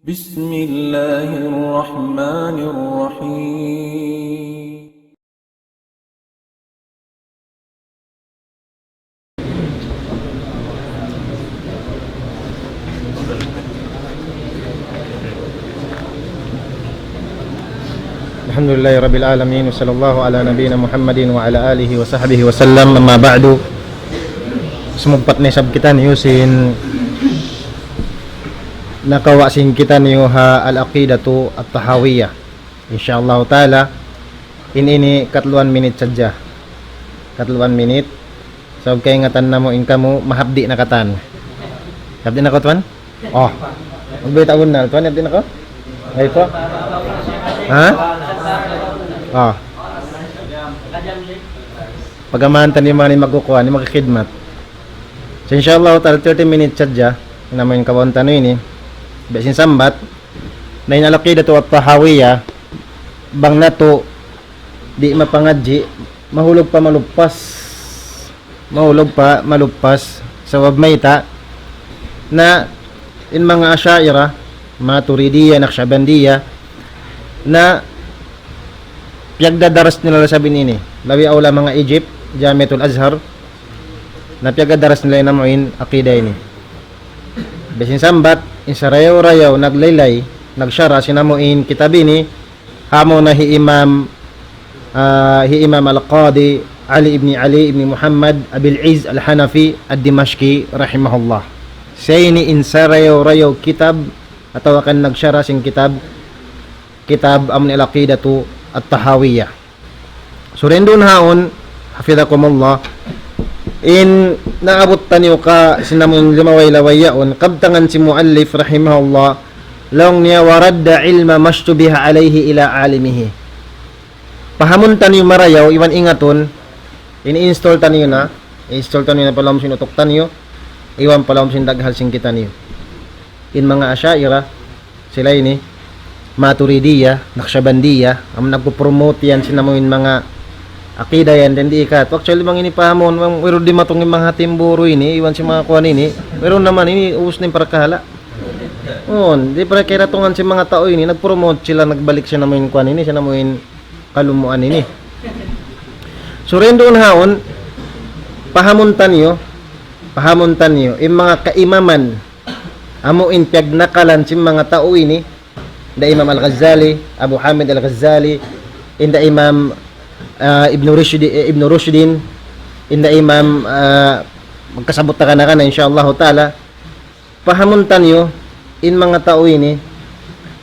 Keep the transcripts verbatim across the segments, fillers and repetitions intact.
بسم الله الرحمن الرحيم. الحمد لله رب العالمين، وصلى الله على نبينا محمد وعلى آله وصحبه وسلم. أما بعد. Sumugpat na isab kitaniyu sin nakawa' sin kitaniyu ha Al-Aqidatu At-Tahawiyah. Insha Allah Ta'ala, in ini katluan minit sadja. Katluan minit. Sabab kaingatan namu' in kamu, mahapdi' na katan. Hapdi' na kaw, tuwan? Oh. Magbayta' bunnal, tuwan, hapdi' na kaw? Ay po? Ha? Oh. Pag-amahan taniyu in manga magkukuan, in magkhidmat. So, insha Allah Ta'ala, thirty minutes sadja, in amu in kabaun taniyu ini. Biya' sin sambat, na in Al-Aqidatu At-Tahawiyah, bang natu' di' mapangadji', mahulug pa maluppas. Mahulug pa maluppas. Sabab mayta', na in manga Asha'irah, Maturidiyah, Naqshbandiyah, na piyagdadaras nila isab ini. Labi awla manga Egypt, Jamiatul Azhar, na piyagdadaras nila in amu in aqida ini. Biya' sin sambat, in sarayaw-rayaw naglaylay, nagshara sin amu in kitab ini, ha amu na hi Imam, ah, hi Imam Al-Qadi Ali ibn Ali ibn Muhammad Abil Izz Al-Hanafi Ad-Dimashqi rahimahullah. Siya ini in sarayaw-rayaw kitab atawa kan nagshara sin kitab, kitab amu in Al-Aqidatu At-Tahawiyah. So, dayn duun haun, hafidhakumullah, in naabut taniyu ka sin amu in limabay-labay yaun, kabtangan sin muallif rahimahullah, laung niya, ورد علم ما اشتبه عليه إلى عالمه. Pahamun taniyu marayaw, iban ingatun, in-install taniyu na, install taniyu na pa lawm sin utuk taniyu, iban pa lawm sin daghal sin kitaniyu. In manga Asha'irah, sila ini, Maturidiyah, Naqshbandiyah, amu nagpo-promote yan sin amu in manga aqida yan, dayn di ikat. Actually, bang ini pahamun, bang wayruun dimatung in manga hatimburu ini, iban sin manga kuwan ini, wayruun naman ini, ubus na in parkala'. Uun, di' pa karatungan sin manga tau ini, nag-promote sila, nagbalik sin amu in kuwan ini, sin amu in kalumuan ini. So, dayn duun haun, pahamun taniyu, pahamun taniyu, in manga kaimaman, amu in piyagnakalan sin manga tau ini, inda Imam Al-Ghazali, Abu Hamid Al-Ghazali, inda Imam, ah, Ibn Rushdi-, eh, Ibn Rushdin, inda Imam, ah, magkasabut na kana-kana, insha Allah Ta'ala. Pahamun taniyu, in manga tau ini,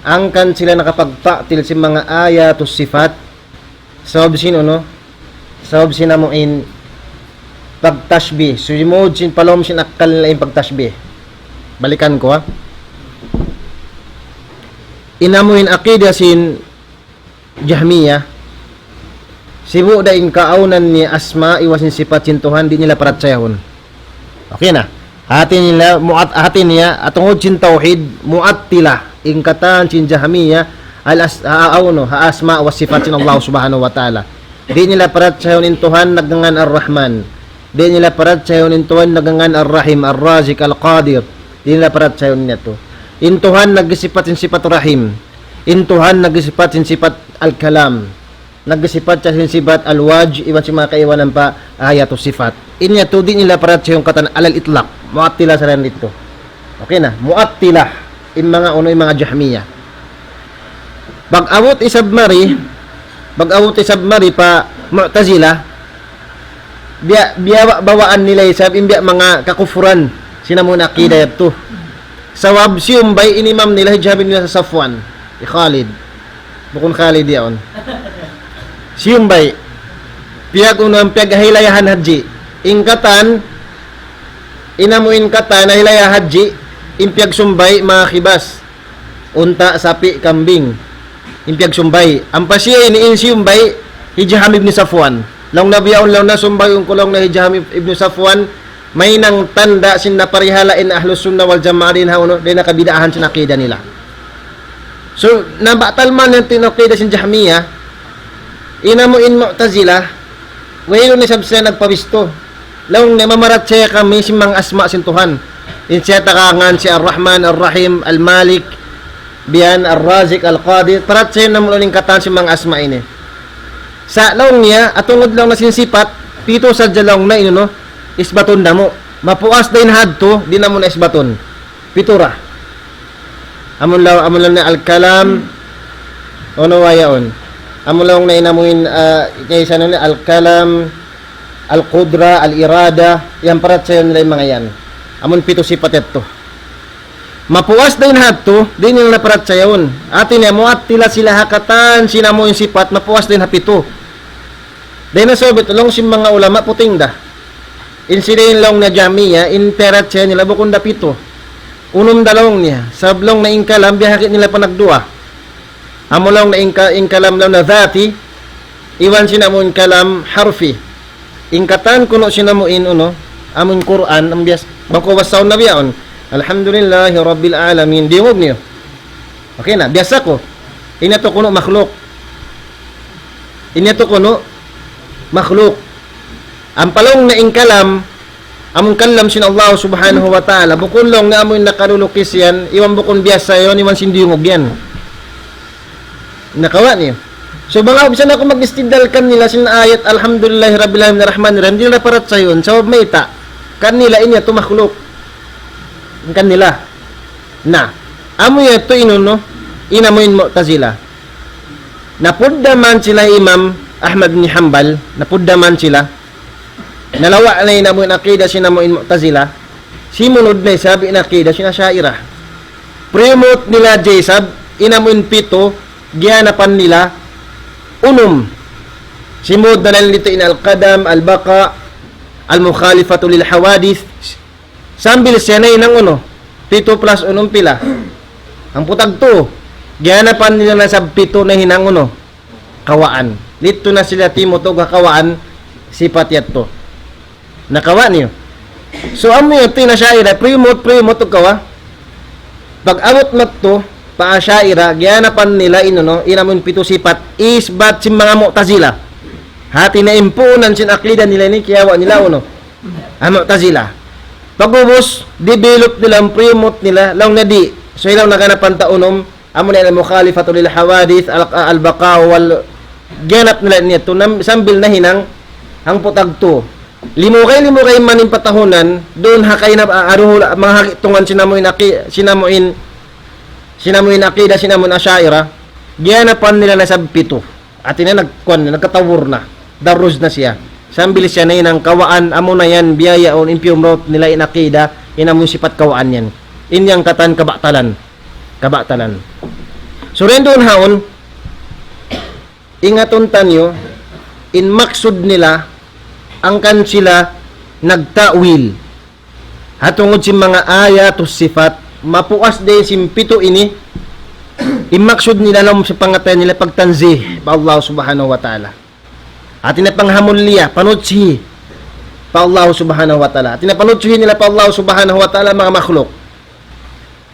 hangkan sila nakapagta'til sin manga ayatus sifat, sabab sin unu, sabab sin amu in pagtashbih. Sumud sin pa lawm sin akkal nila in pagtashbih. Balikan ku, ha. In amu in aqida sin Jahmiyah, sibu' da in kaawnan niya asma' iban sin sifat sin Tuhan, di' nila parachayahun. Okay na. Hati nila, mu'at-, hati niya, ha tungud sin tawhid, mu'attila, in katan sin Jahmiyah, al as-, ha, ha, unu, ha asma' wa sifat sin Allah Subhanahu wa Ta'ala. Di' nila parachayahun in Tuhan nagngan Ar-Rahman. Di' nila parachayahun in Tuhan nagngan Ar-Rahim, Ar-Razik, Al-Qadir. Di' nila parachayahun niya tu. In Tuhan nagsifat sin sifat Rahim. In Tuhan nagsifat sin sifat Al-Kalam. Nagsifat siya sin sifat Al-Wajh, iban sin manga kaibanan pa ayatu sifat. In yatu di' nila parachayahun katan alal itlaq. Mu'attila sila yan didtu. Okay na, mu'attila. In manga unu, in manga Jahmiyah. Pag-abut isab mari, pag-abut isab mari pa Mu'tazilah, biya', biya' ba-, bawaan nila isab, in biya' manga kakufuran, sin amu in aqida yadtu. Sabab siyumbay in imam nila, hi Jaham ibn Safwan, hi Khalid. Bukun Khalid yaun. Siyumbay. Piyag-unu, piyaghilayahan hadji. In katan, in amu in katan, nahilaya hadji, in piyagsumbay, manga kibas. Unta', sapi', kambing. In piyagsumbay. Ampa siya ini in siyumbay, hi Jaham ibn Safwan. Laung niya bihaun, laung niya sumbayun ku laung niya hi Jaham ib-, ibn Safwan, mahinang tanda' sin naparihala' in Ahlus Sunnah wal Jamaah dayn ha unu, dayn ha kabid'ahan sin aqida nila. So, nabatal man yan in aqida sin Jahmiyah, in amu in Mu'tazilah, wayruun isab sila nagpabistu. Laung niya mamarachaya kami sin manga asma' sin Tuhan. In siya takangan sin Ar-Rahman, Ar-Rahim, Al-Malik, Biya' Ar-Raziq, Al-Qadir, parachayahun namu' laung in katan sin manga asma' ini. Sa' laung niya, ha tungud laung niya sin sipat, pitu sadja laung niya in unu, isbatun namu'. Mapuas dayn ha yadtu, di' namu' na isbatun. Pitu ra. Amun laung, amun laung niya Al-Kalam, unu wa yaun. Amun laung niya in amuin, ah, kaysa niya Al-Kalam, Al-Qudra, Al-Irada, yan parachayahun nila in manga yan. Amun pitu sipat yadtu. Mapuas dayn ha yadtu, di' nila na parachayahun. Hati niya, mu'attila sila ha katan sin amuin sipat, mapuas dayn ha pitu. Dayn ha sabab yadtu, laung sin manga ulama puting da. In sila in laung niya Jahmiyyah, in parachaya nila bukun da pitu. Unum da laung niya, sabab laung niya in kalam, biya' ha kay nila panagduwa. Amu laung niya in ka-, in kalam laung niya dhati, iban sin amuin kalam harfi. In katan kunu' sin amuin unu, amuin Qur'an, amu biya' sa, bang kaw basahun na biya' yaun. Alhamdulillahi Rabbil Alamin. Diyungug niyu. Okay na, biya' sa ku. Ini yadtu kunu' makhluk. Ini yadtu kunu' makhluk. Ampa laung niya in kalam, amun kalam sin Allah Subhanahu wa Ta'ala, bukun laung niya amuin nakalulukis yan, iban bukun biya' sa yan, iban sin diyungug yan. Na kawa' niyu. So, bang aku, bisan aku mag-istidlal kanila sin ayat, Alhamdulillahi Rabbil Alamin, Ar-Rahmanir Rahim, di' nila parachayahun, sabab mayta', kanila in yadtu makhluk. Kanila. Na, amu yadtu in unu, in amuin Mu'tazila. Napuddaman sila Imam Ahmad bin Hanbal, napuddaman sila. Nalawa' na in amuin aqida sin amuin Mu'tazila. Simunud na isab in aqida sin Asha'ira. Primut nila jisab, in amuin pitu, giyanapan nila unum. Simunud na nila didtu in al-qadam, al-baqa, al-mukhalafatu lil hawadith. Sambil siya nahinang unu, pitu plus unum pila? Hangpu' tagtu. Giyanapan nila na isab pitu nahinang unu, kawaan. Didtu na sila timutug ha kawaan, sipat yadtu. Na kawa' niyu. So, amu yadtu in Asha'ira, primut, primut kawa'. Pag-abut madtu, pa Asha'ira, giyanapan nila in unu, in amuin pitu sipat, isbat sin manga Mu'tazila. Hati niya in puunan sin aqida nila ini, kiyawa' nila unu. Amu Mu'tazila. Pag'ubus, develop nila, primut nila, laung niya di'. So, laung niya giyanapan ta unum, amu na in al-mukhalafatu lil hawadith, al-, al-baqa wal, giyanap nila niya tu, nam-, sambil nahinang, hangpu' tagtu. Limugay-limugay man in patahunan, duun ha kaina, a-, aruhul, manga hakitungan sin amuin aqi-, sin amuin, sin amuin aqida, sin amuin Asha'ira, giyanapan nila na isab pitu. Hati niya nagkuan, nagkatawur na. Daruz na siya. Sambil siya nahinang kawaan, amu na yan, biya' yaun, in piyumrot nila in aqida, in amuin sipat kawaan yan. In yan katan kabatalan. Kabatalan. So, dayn duun haun, ingatun taniyu, in maksud nila, hangkan sila nagta'wil. Ha tungud sin manga ayatus sifat, mapuas dayn sin pitu ini, in maksud nila laung sin pangatayan nila pagtanzih pa Allah Subhanahu wa Ta'ala. Hati niya panghamulliya, panutsi pa Allah Subhanahu wa Ta'ala. Hati niya panutsi nila pa Allah Subhanahu wa Ta'ala manga makhluk.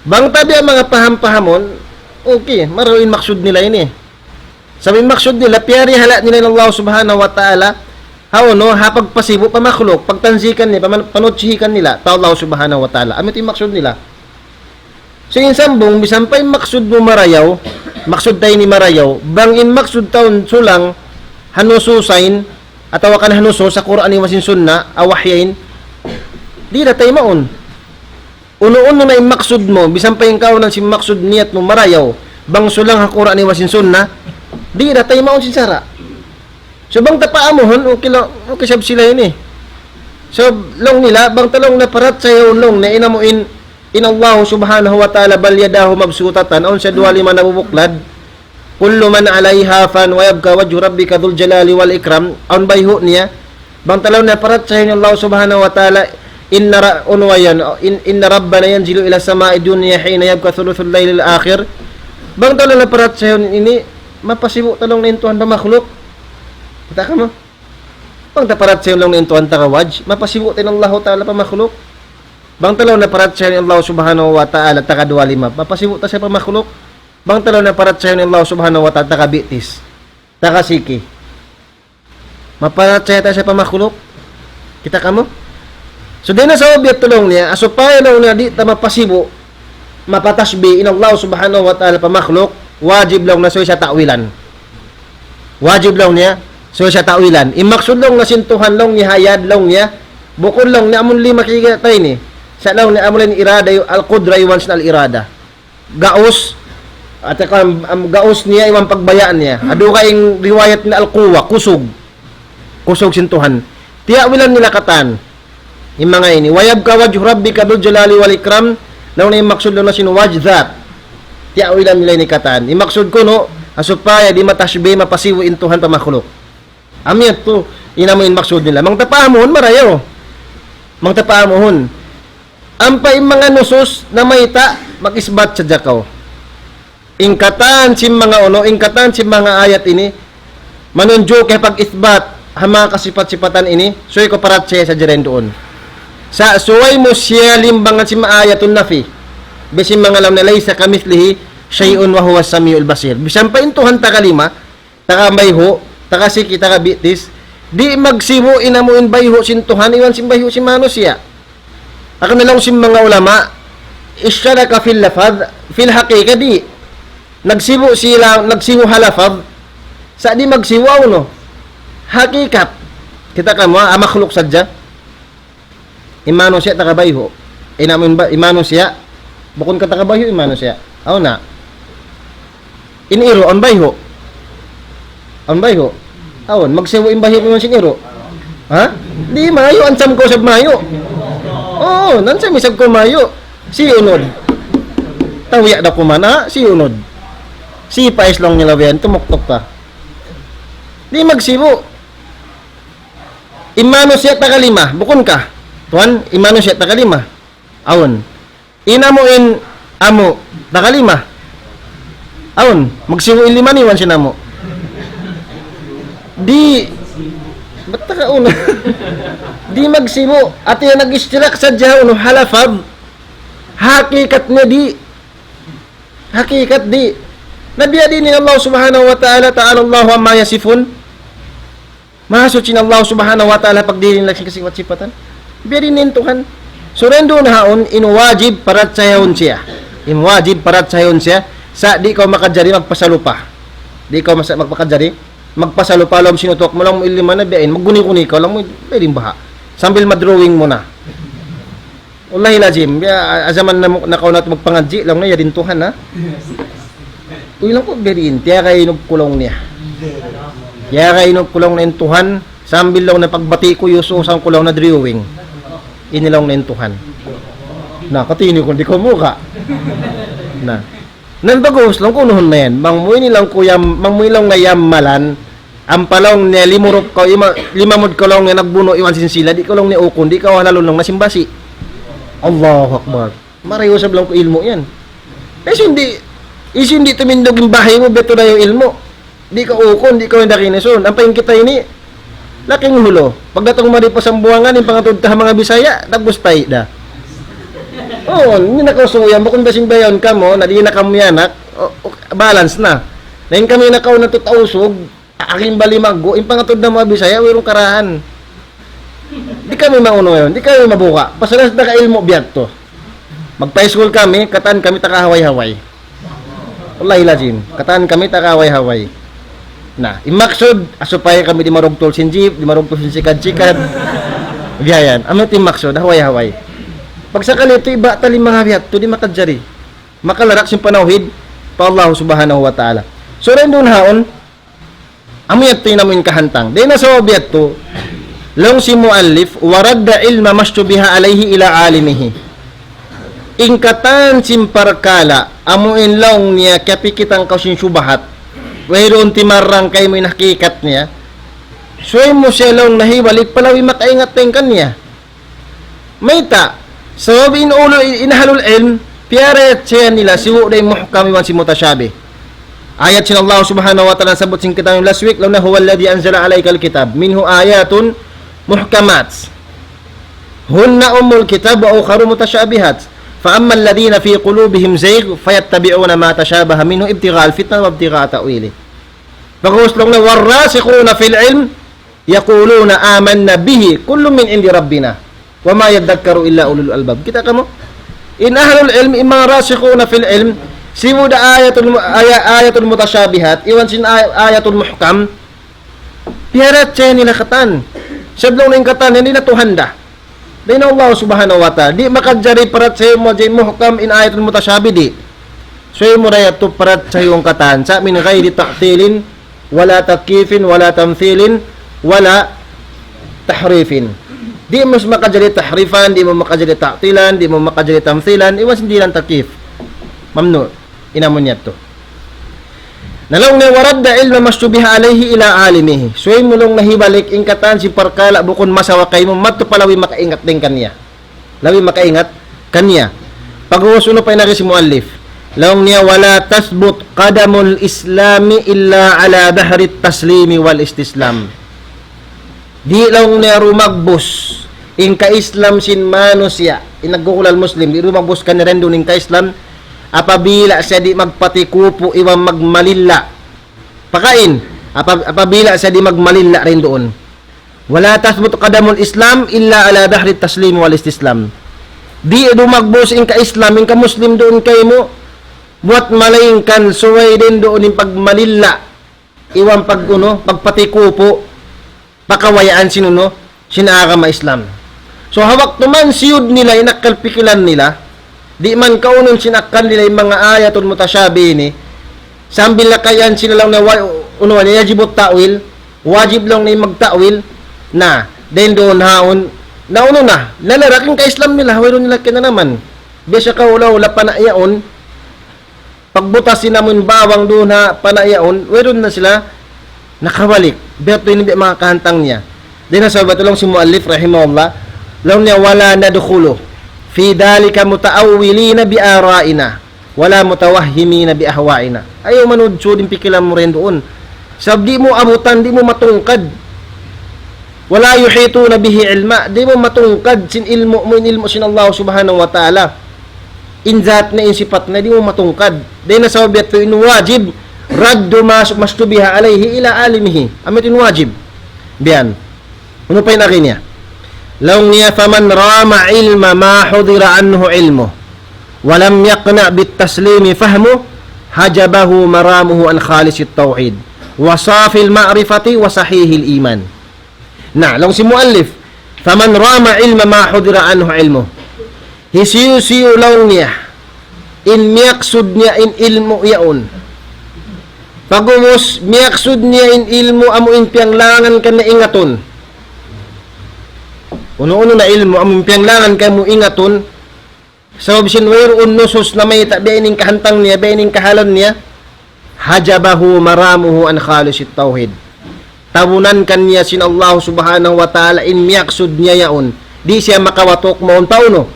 Bang ta biya' manga paham-pahamun, okay, marayaw in maksud nila ini. Sabab in maksud nila, piyarihala nila in Allah Subhanahu wa Ta'ala, ha unu, ha pagpasibu' pa makhluk, pagtanzikan nila, paman-, panutsihikan nila, pa Allah Subhanahu wa Ta'ala. Amu yadtu in maksud nila. So, in sambung, misan pa in maksud mu marayaw, maksud ta ini marayaw, bang in maksud ta yaun sulang, ha nususain, atawa kan ha nusus, ha Qur'an iban sin Sunnah, ha wahyain, di' da taymaun. Unu-unu na in maksud mu, misan pa in kaawnan sin maksud niyat mu marayaw, bang sulang ha Qur'an iban sin Sunnah, di' da taymaun sin sara'. So, bang ta paamuhun, okay la-, okay sab sila ini. So, laung nila, bang ta laung niya parachayahun laung niya, in amu in, in Allah Subhanahu wa Ta'ala, بل يداه مبسوطتان, awn siya duwa lima nabubuklad, كل من عليها فان ويبقى وجه ربك ذو الجلال والإكرام. Awn bayhu' niya. Bang ta laung niya parachayahun in Allah Subhanahu wa Ta'ala, إن ر-, unu yan, إن، إن ربنا ينزل إلى السماء الدنيا حين يبقى ثلث الليل الآخر. Bang ta laung niya parachayahun ini, mapasibu' ta laung niya in Tuhan pa makhluk. Kita' kamu? Bang ta parachayahun laung niya in Tuhan taga Hajj, mapasibu' ta in Allah Ta'ala pa makhluk. Bang ta laung niya parachayahun in Allah Subhanahu wa Ta'ala taga duwa lima, mapasibu' ta siya pa makhluk. Bang ta laung niya parachayahun in Allah Subhanahu wa Ta'ala taga Bitis, taga Siki. Maparachaya ta siya pa makhluk. Kita' kamu? So, dayn ha sabab yadtu laung niya, supaya laung niya di' ta mapasibu'. mapatashbih in Allah Subhanahu wa Ta'ala pa makhluk, wajib laung niya subay siya ta'wilan. Wajib laung niya subay siya ta'wilan. In maksud laung niya sin Tuhan laung niya hayad laung niya, bukun laung niya amun lima kiyatay ini. Sa' laung niya amun irada, al-qudra iban sin al-irada. Gaus, atawa kan, am, gaus niya iban pagbaya' niya. Aduga in riwayat na al-quwwa, kusug. Kusug sin Tuhan. Tiya'wilan nila katan. In manga ini, ويبقى وجه ربك ذو الجلال والإكرام, laung niya in maksud laung niya sin wajh dhat. Tiya'wilan nila ini katan. In maksud kunu', ha supaya di' matashbih, mapasibu' in Tuhan pa makhluk. Amu yadtu, in amu in maksud nila. Bang ta pahamuhun, marayaw. Bang ta pahamuhun. Ampa in manga nusus namayta', mag-isbat sadja kaw. In katan sin manga unu, in katan sin manga ayat ini, manunjuki ha pag-isbat ha manga kasipat-sipatan ini, subay kaw parachaya sadja dayn duun. Sa' subay mu siya limbangan sin manga ayatun nafi. Biya' sin manga laung niya ليس كمثله شيء وهو السميع البصير. Bisan pa in Tuhan taga lima, taga bayhu', taga siki, taga bitis, di' magsibu' in amu in bayhu' sin Tuhan iban sin bayhu' sin manusiya'. Hangkan laung sin manga ulama, اشتركا في اللفظ، في الحقيقة di'. Nagsibu' sila, nagsibu' ha lafaz, sa' di' magsibu' ha unu. Hakikat. Kita' kamu, ha, ha makhluk sadja. In manusiya' taga bayhu'. In amu in ba-, in manusiya', bukun ka taga bayhu', in manusiya'. Aw na. In iru', awn bayhu'. Awn bayhu'. Awn, magsibu' in bayhu' iban sin iru'. Ha? Di' mayu', ansam kaw isab mayu'. Oo, ansam isab kaw mayu'. Siyunud. Tawiya' da ku man, ha? Siyunud. Sipais laung nila biya' yan, tumuktuk pa. Di' magsibu'. In manusiya' taga lima, bukun ka? Tuwan, in manusiya' taga lima. Awn. In amu in, amu, taga lima. Awn, magsibu' in lima niyu iban sin amu. Di', bat taga unu. Di' magsibu', hati niya nag-ishtirak sadja ha unu, ha lafaz. Hakikat niya di'. Hakikat di'. Na biya' diin in Allah Subhanahu wa Ta'ala, تعالى الله عما يصفون. Mahasuchi in Allah Subhanahu wa Ta'ala pagdihil nila sin kasipat-sipatan. Biya' diin in Tuhan. So, dayn duun ha yaun, in wajib parachayahun siya. In wajib parachayahun siya. Sa' di' kaw makajari magpasalupa. Di' kaw masa-, magpakajari magpasalupa, laung mu sin utuk mu, laung mu in lima na biya' yan, magguni-guni kaw, laung mu, biya' diin baha'. Sambil madrawing mu na. Wallahil azim, ya, ha jaman namu', nakauna natu' magpangadji', laung niya, yari in Tuhan, ha? Uy, laung ku, biya' diin, tiyaga inub ku laung niya. Tiyaga inub ku laung niya in Tuhan, sambil laung niya pagbati' ku, yususan ku laung niya drawing. Ini laung niya in Tuhan. Na, katini ku, di' kaw muka. Na. Nan bagus, laung ku, unuhun na yan. Bang mu ini laung ku yam-, bang mu ini laung niya yamalan, ampa laung niya limurup kaw, ima-, limamud kaw laung niya nagbunu' iban sin sila, di' kaw laung niya ukun, di' kaw halalun laung niya sin basi'. Allahu Akbar. Marayaw isab laung ku ilmu' yan. Eh, hisiyu in di', hisiyu in di' tumindug in bahi mu, biya' tuud in ilmu'. Di' kaw ukun, di' kaw hinda kinisun. Ampa in kita ini, laking hulu. Pagdatung mari pa Sambuwangan, in pangatud ta ha manga Bisaya, dagbus tahi' da. Oo, ini na kaw suyan, bukun biya' sin biya' yaun kamu, na di' na kamu miyanak, o, o, balance na. Na in kami nakauna natu' Tausug, Akin bali maggu, in pangatud namu' ha Bisaya, wayruun karahan. Di' kami maunu yan, di' kami mabuka'. Pasal da ka ilmu' biya' tu. Magpa-school kami, katan kami taga Hawaii-Hawaii. Wallahil azim, katan kami taga Hawaii-Hawaii. Na, in maksud, ha supaya kami di' marugtul sin jeep, di' marugtul sin sikad-sikad. Biya' yan, amu in maksud, Hawaii-Hawaii. Pagsakali tu, iba' ta lima nga biya' tu, di' makajari. Makalarak sin panawhid pa Allah Subhanahu wa Ta'ala. So, dayn duun ha yaun, amu yadtu in amu in kahantang. Dayn ha sabab yadtu, laung sin muallif, ورد علم ما اشتبه عليه إلى عالمه. In katan sin parkala', amu in laung niya kiyapikitan kaw sin shubahat, wayruun timarrang kaymu in hakikat niya, subay mu siya laung niya hibalik, palawi makaingat dayn kaniya. Mayta'? Sabab in ulu-, in ahlul ilm, piyarachaya nila sibu' da in muhkam iban sin mutashabih. Ayat sin Allah Subhanahu wa Ta'ala nasabbut sin kita last week, laung niya, هو الذي أنزل عليك الكتاب منه آيات محكمات هن أم الكتاب وأخر متشابهات فأما الذين في قلوبهم زيغ فيتبعون ما تشابه منه ابتغاء الفتنة وابتغاء تأويله. Pag'ubus laung niya, والراسخون في العلم يقولون آمنا به كل من عند ربنا وما يذكر إلا أولو الألباب. Kita' kamu? In ahlul ilm, in manga rasikhuna fil ilm, sibu' da ayatul mu-, aya-, ayatul mutashabihat, iban sin ay-, ayatul muhkam, piyarachaya nila katan. Sabab laung in katan, yan di' na Tuhan da. Dayn ha Allah subhanahu wa ta'ala. Di' makajari parachaya mu in muhkam in ayatul mutashabih di'. So, in mura yadtu parachaya in katan. Sa' min ghayri ta'tilin, wala takyifin, wala tamthilin, wala tahrifin. Di' mu makajari tahrifan, di' mu makajari ta'tilan, di' mu makajari tamthilan, iban sin dihilan takyif. Mamnu'. In amu niya yadtu. Na laung niya, ورد علم ما اشتبه عليه إلى عالمه. So, in mu laung niya hibalik in katan sin parkala' bukun masawa kaymu, madtu pa labi makaingat dayn kaniya. Labi makaingat kaniya. Pag'ubus unu pa in agi sin muallif. Laung niya, ولا تثبت قدم الإسلام إلا على ظهر التسليم والاستسلام. Di' laung niya dumagbus in ka-Islam sin manusiya', in nagkukulal Muslim, di' dumagbus kaniya duun in ka-Islam, apabila siya di' magpatikupu' iban magmalilla'. Pakain, apa-, apabila siya di' magmalilla' duun. ولا تثبت قدم الإسلام إلا على ظهر التسليم والاستسلام. Di' dumagbus in ka-Islam, in ka-Muslim duun kaymu, buwat malaingkan subay dayn duun in pagmalilla', iban pag-unu, pagpatikupu', pa kabayaan sin unu, sin agama Islam. So, ha waktu mansiyud nila in akkal pikilan nila, di' man kaunun sin akkal nila in manga ayatul mutashabih ini, sambil na kayaan sila laung niya wa-, unu, يجب التأويل, wajib laung niya magta'wil, na, dayn duun haun, na unu na, nalarak in ka-Islam nila, wayruun nila kinanaman. Biya' sa kaula-ula pa na yaun, pagbutas sin amun bawang duun ha pana yaun, wayruun na sila nakabalik. Biya' ha yan in biya' manga kahantang niya. Dayn ha sabab yadtu laung sin muallif rahimahullah, laung niya, ولا ندخل في ذلك متأولين بآرائنا ولا متوهمين بأهوائنا. Ayaw manud sud in pikilan mu dayn duun. Sabab di' mu abutan, di' mu matungkad. ولا يحيطون به علما. Di' mu matungkad sin ilmu' mu, in ilmu' sin Allah subhanahu wa ta'ala. In zat niya, in sipat niya, di' mu matungkad. Dayn ha sabab yadtu in wajib, رد ما، ما اشتبه عليه إلى عالمه. Amu yadtu in wajib. Biya' yan. Unu pa in agi niya? Laung niya, فمن رام علم ما حضر عنه علمه ولم يقنع بالتسليم فهمه حجبه مرامه عن خالص التوحيد وصافي المعرفة وصحيح الإيمان. Na, laung sin muallif, فمن رام علم ما حضر عنه علمه. Hisiyu-siyu laung niya, in miyaksud niya in ilmu' yaun. Pag'ubus, miyaksud niya in ilmu' amu in piyanglangan kaniya ingatun. Unu-unu na ilmu' amu in piyanglangan kaniya ingatun, sabab sin wayruun nusus namayta' biya' ini in kahantang niya, biya' ini in kahalan niya. حجبه مرامه عن خالص التوحيد. Tabunan kaniya sin Allah subhanahu wa ta'ala in miyaksud niya yaun. Di' siya makawatuk mawn pa unu.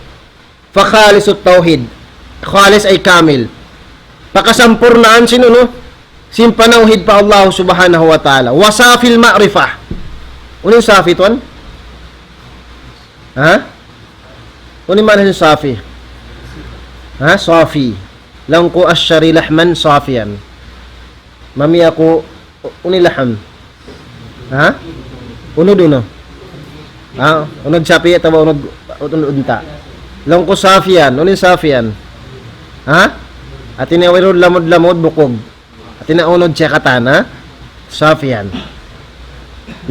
فخالص التوحيد. Khalis ay kamil. Pakasampurnaan sin unu, sin panawhid pa Allah subhanahu wa ta'ala. وصافي المعرفة. Unu in safi tuwan? Ha? Unu in maana sin safi? Ha? Safi. Laung ku اشتري لحما صافيا. Mami aku u-, unu in laham. Ha? Unud unu. Ha? Unud sapi' atawa unud, unud unta'. Laung ku safi yan. Unu in safi yan? Ha? Hati niya wayruun lamud-lamud bukug. Hati niya unud siya katan, ha? Safi yan.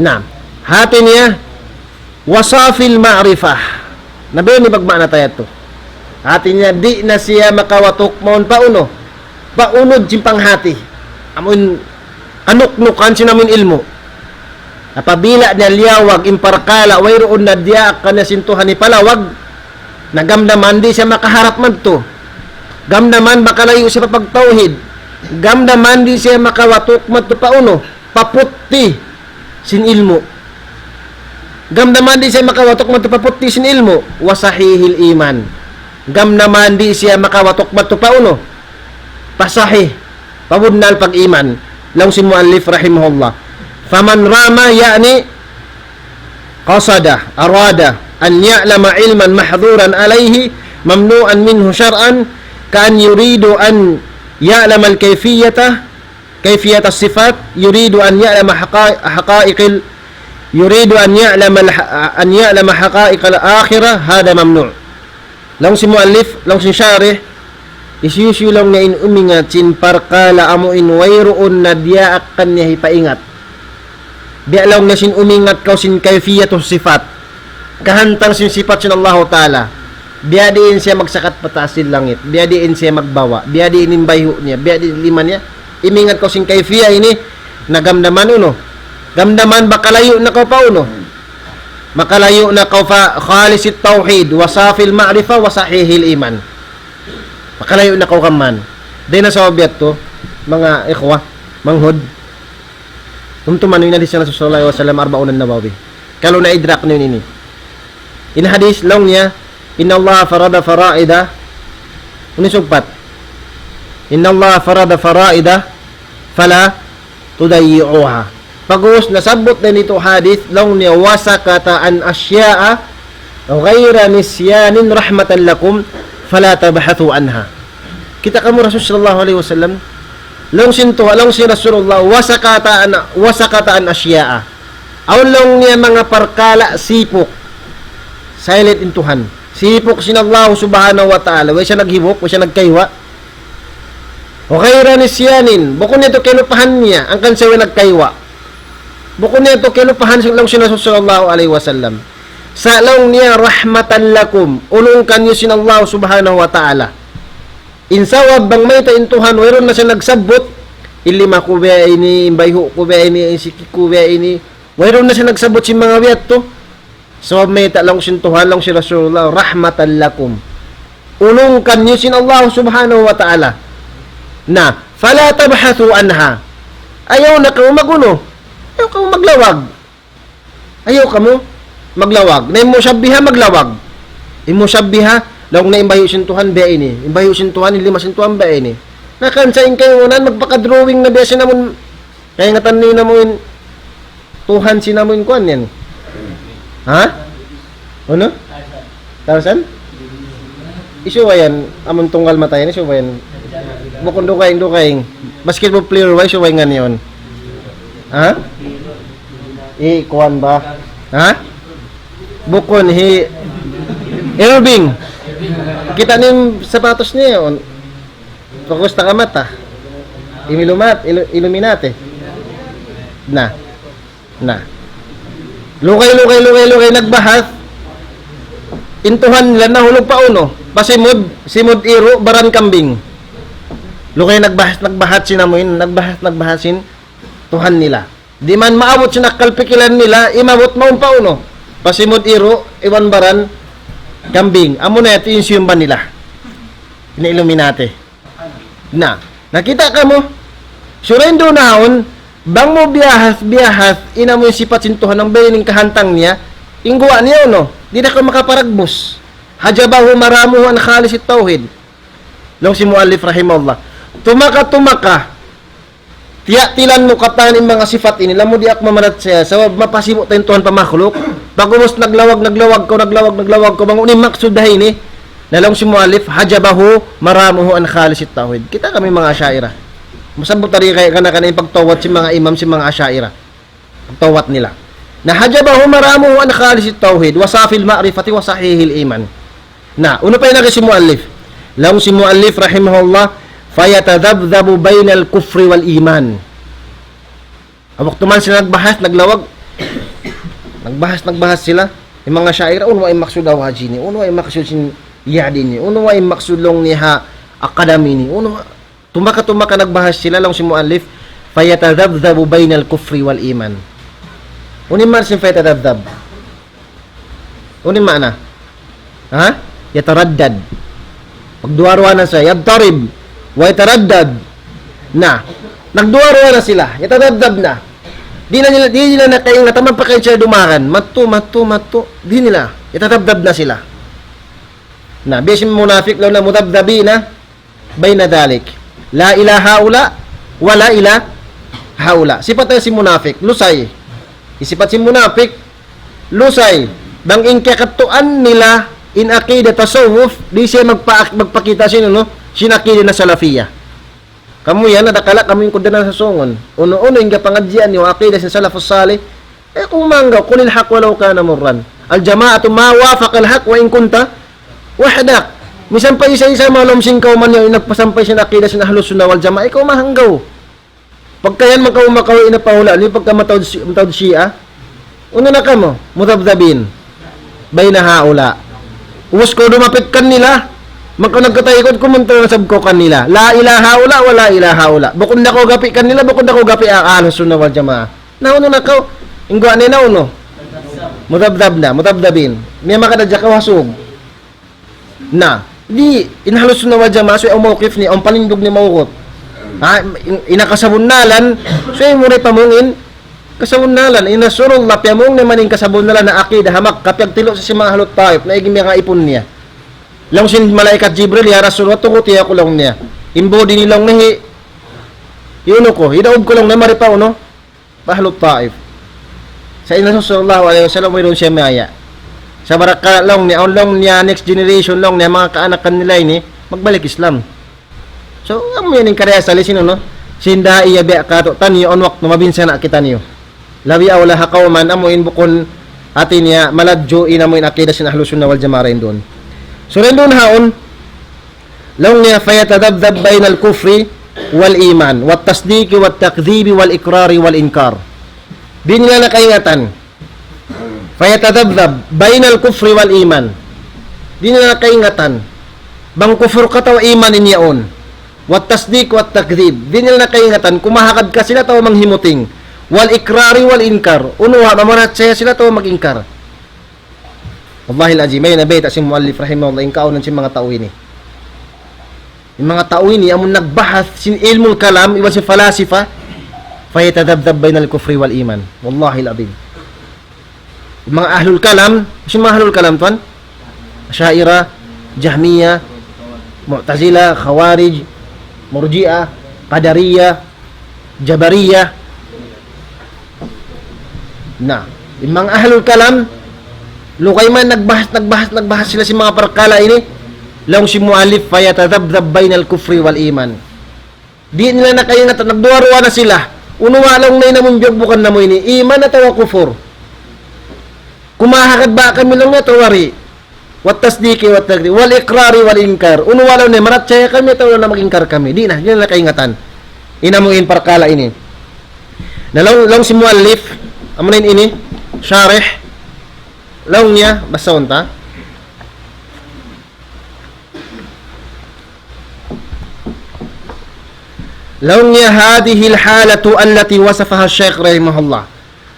Na, hati niya, وصافي المعرفة. Na biya' ini in pagmaana ta yadtu. Hati niya, di' na siya makawatuk mawn pa unu. Pa unud sin panghati. Amu in kanuknukan sin amu in ilmu'. Apabila niya liyawag in parkala', wayruun na diyaak kaniya sin Tuhan hipalawag, na gamdaman di' siya makaharap madtu. Gamdaman makalayu' siya pa pagtawhid. Gamdaman di' siya makawatuk madtu pa unu, pa putti sin ilmu'. Gamdaman di' siya makawatuk madtu pa putti sin ilmu'. وصحيح الإيمان. Gamdaman di' siya makawatuk madtu pa unu, pa sahih, pa bunnal pag-iman. Laung sin muallif rahimahullah. فمن رام, يعني قصد، أراد أن يعلم علما محظورا عليه ممنوعا منه شرعا، كأن يريد أن يعلم الكيفية، كيفية الصفات، يريد أن يعلم حقا-، حقائق ال-، يريد أن يعلم الح-، أن يعلم حقائق الآخرة، هذا ممنوع. Laung sin muallif, laung sin sharih, hisiyu-siyu laung niya in umingat sin parkala' amu in wayruun na diyaak kaniya hipaingat. Biya' laung niya sin umingat kaw sin kayfiyatus sifat. Kahantang sin sifat sin Allahu Ta'ala. Biya' diin siya magsakat pa taas sin langit. Biya' diin siya magbawa'. Biya' diin in bayhu' niya. Biya' diin in lima niya. Imingat kaw sin kayfiya ini. Na gamdaman unu. Gamdaman makalayu' na kaw pa unu. Makalayu' na kaw pa khalis tawhid. Wa safil ma'rifa wa sahihil iman. Makalayu' na kaw kaman. Dayn ha sabab yadtu, manga ikhwa, manghud. Tumtuman niyu in hadith sin Rasul sallallahu alayhi wasallam, Arba'un an-Nawawi. Kalu na-idrak niyu ini. In hadith laung niya, إن الله فرض فرائض. Unu in sugpat? إن الله فرض فرائض فلا تضيعوها. Pag'ubus nasabbut na in hadith, laung niya, وسكت عن أشياء غير نسيان رحمة لكم فلا تبحثوا عنها. Kita' kamu Rasul sallallahu alayhi wasallam, laung sin Tuhan, laung sin Rasulullah, وسكت عن، وسكت عن أشياء. Awn laung niya manga parkala' sipuk. Silent in Tuhan. Sipuk sin Allah subhanahu wa ta'ala. Way siya naghibuk, way siya nagkaywa'. غير نسيان. Bukun niya yadtu kalupahan niya, hangkan siya way nagkaywa'. Bukun niya yadtu kalupahan sin laung sin Rasul sallallahu alayhi wasallam. Sa' laung niya رحمة لكم. Ulung kaniyu sin Allah subhanahu wa ta'ala. In sabab bang mayta' in Tuhan, wayruun na siya nagsabbut, in lima ku biya' ini, in bayhu' ku biya' ini, in siki ku biya' ini, wayruun na siya nagsabbut sin manga biya' yadtu. Sabab mayta', laung sin Tuhan, laung sin Rasulullah, رحمة لكم. Ulung kaniyu sin Allah subhanahu wa ta'ala. Na, فلا تبحثوا عنها. Ayaw na kamu mag-unu. Ayaw kamu maglawag. Ayaw kamu maglawag. Na in mushabbiha maglawag. In mushabbiha, laung niya in bayhu' sin Tuhan biya' ini. In bayhu' sin Tuhan, in lima sin Tuhan biya' ini. Na kan sa in kaibanan, magpaka-drawing na biya' sin amun, kaingatan niyu na amun Tuhan sin amun kuwan yan. Ha? Unu? Tarzan? Isuwa yan, amun tunggal mata yan, isuwa yan. Bukun dugaing, dugaing. Basketball player, way isuwa yan yan. Ha? I, kuwan ba? Ha? Bukun, hi Irving. Kita' niyu in sapatos niya yan. Pag'ubus takamata. Imilumat, ilu-, Illuminati. Na. Na. Lugay, lugay, lugay, lugay, nagbahat. In Tuhan nila nahulug pa unu. Pa simud, simud iru', baran kambing. Lugay nagbahat, nagbahat sin amuin, nagbahat, nagbahat sin Tuhan nila. Di' man maabut sin akkal pikilan nila, imabut mawn pa unu. Pa simud iru', iban baran kambing. Amuna yadtu in siyumba nila. In Illuminati. Na, nakita' kamu? Sura in duun na yaun, bang mu biyahas, biyahas, in amu in sipat sin Tuhan, bang biyayni in kahantang niya, in guwa' niya, unu, di' na kaw makaparagbus. حجبه مرامه عن خالص التوحيد. Laung sin muallif rahimahullah. Tumaka, tumaka. Tiyatilan mu katan in manga sipat ini, lamu di' aku mamanat siya, sabab mapasibu' ta in Tuhan pa makhluk. Pag'ubus naglawag, naglawag kaw, naglawag, naglawag kaw, bang unu in maksud ha ini, na laung sin muallif, حجبه مرامه عن خالص التوحيد. Kita' kami manga Asha'ira. Masabbut tari kay kana-kana in pagtawat sin manga imam sin manga Asha'ira. Pagtawat nila. Na حجبه مرامه عن خالص التوحيد وصافي المعرفة وصحيح الإيمان. Na, unu pa in agi sin muallif? Laung sin muallif rahimahullah, فيتذبذب بين الكفر والإيمان. Waktu man sila nagbahas, naglawag. Nagbahas, nagbahas sila. In manga Asha'ira, unu in maksud ha hadith ini? Unu in maksud sin yad ini? Unu in maksud laung niya ha akadami ini? Unu, tumaka-tumaka nagbahas sila, laung sin muallif, فيتذبذب بين الكفر والإيمان. Unu in maana sin فيتذبذب? Unu in maana? Ha? يتردد. Magduwa-ruwa na siya. يضطرب. ويتردد. Na. Nagduwa-ruwa na sila. يتذبذب na. Di' na nila, di' nila na kaingatan, magpakain sila dumagan. Matu, matu, matu. Di' nila. يتذبذب na sila. Na, biya' sin munafik, laung na مذبذبين بين ذلك. لا إلى هؤلاء ولا إلى هؤلاء. Sipat na sin munafik, lusay. Sipat sin munafik, lusay. Bang in kiyakadtuan nila in aqidah tasawwuf, di' siya magpa-, magpakita' sin unu, sin aqidah na salafiyah. Kamu yan, adakala' kamu in kuddanan sa sungun. Unu-unu in kapangadjian niyu aqidah sin salafus salih, eh, kung manggaw, قل الحق ولو كان مرا. الجماعة ما وافق الحق وإن كنت Wahdak. Misan pa isa-isa malum sin kawman yan, in nagpasampay sin akida sin Ahlus Sunnah wal Jamaah, ikaw mahanggaw. Pagka yan makaw-, makaw-, in pahula' niyu, pagka mataud si-, mataud Shia, unu na kamu, mudabdabin. Bayna haula'. Ubus kaw dumapit kanila, maka nagkataykut kaw, munta na sab kaw kanila. La ilaha haula' wa la ilaha haula'. Bukun na kaw gapi' kanila, bukun na kaw gapi' ha Ahlus Sunnah wal Jamaah. Na unu na kaw, in guwa' niya na unu. Mudabdab na, mudabdabin. Niya makadadja kaw ha sug. Na, di', in Ahlus Sunnah wal Jamaah, subay awn mawqif niya, awn palindug niya mawqif. Ha, in, in kasabunnalan, subay mu da pamung in kasabunnalan. In Rasulullah, piyamung niya man in kasabunnalan na akida ha Makkah, piyagtilu' sin manga Ahlut Taif, na igi manga ipun niya. Laung sin malaikat Jibril, "Ya Rasulullah, tuguti aku," laung niya. "In budi niyu," laung niya, "hi-, hi unu ku, hidaug ku," laung niya, "mari pa unu, pa Ahlut Taif." Sa' in Rasul sallallahu alayhi wasallam, wayruun siya miyaya'. Sa' barakala' laung niya, awn laung niya next generation laung niya, manga kaanakan nila ini, magbalik Islam. So, amu yan in karna' asal sin unu, sin dai ya biya' katu', taniyu awn waktu mabinsana' kitaniyu. Labi awla ha kawman, amu in bukun hati niya, maladju in amu in akida sin Ahlus Sunnah wal Jamaah dayn duun. So, dayn duun haun, laung niya, فيتذبذب بين الكفر والإيمان والتصديق والتكذيب والإقرار والإنكار. Di' nila na kaingatan. فيتذبذب بين الكفر والإيمان. Di' nila na kaingatan. Bang kufur ka atawa iman in yaun. والتصديق والتكذيب. Di' nila na kaingatan. Kumahagad ka sila atawa manghimuting. والإقرار والإنكار. Unu ha, mamarachaya sila atawa mag-ingkar. Wallahil azim, amu in bayta' sin muallif rahimahullah, in kaawnan sin manga tau ini. In manga tau ini, amun nagbahath sin ilmul kalam, iban sin falasifa, فيتذبذب بين الكفر والإيمان. Wallahil azim. In manga ahlul kalam, sin manga ahlul kalam, tuwan? Asha'ira, Jahmiya, Mu'tazila, Khawarij, Murji'a, Qadariya, Jabariya. Na, in manga ahlul kalam, lugay man nagbahas, nagbahas, nagbahas sila sin manga parkala' ini, laung sin muallif, فيتذبذب بين الكفر والإيمان. Di' nila na kaingatan, nagduwa-ruwa na sila. Unu wa laung niya in amun biyugbukan namu' ini, iman atawa kufur? Kumahagad ba kami laung niya atawa di'? والتصديق والتكذيب والإقرار والإنكار. Unu wa laung niya, marachaya kami atawa na mag-ingkar kami. Di' na, di' na kaingatan. In amu in parkala' ini. Na laung, laung sin muallif, amu na in ini, sharih, laung niya, basahun ta. Laung niya, هذه الحالة التي وصفها الشيخ رحمه الله.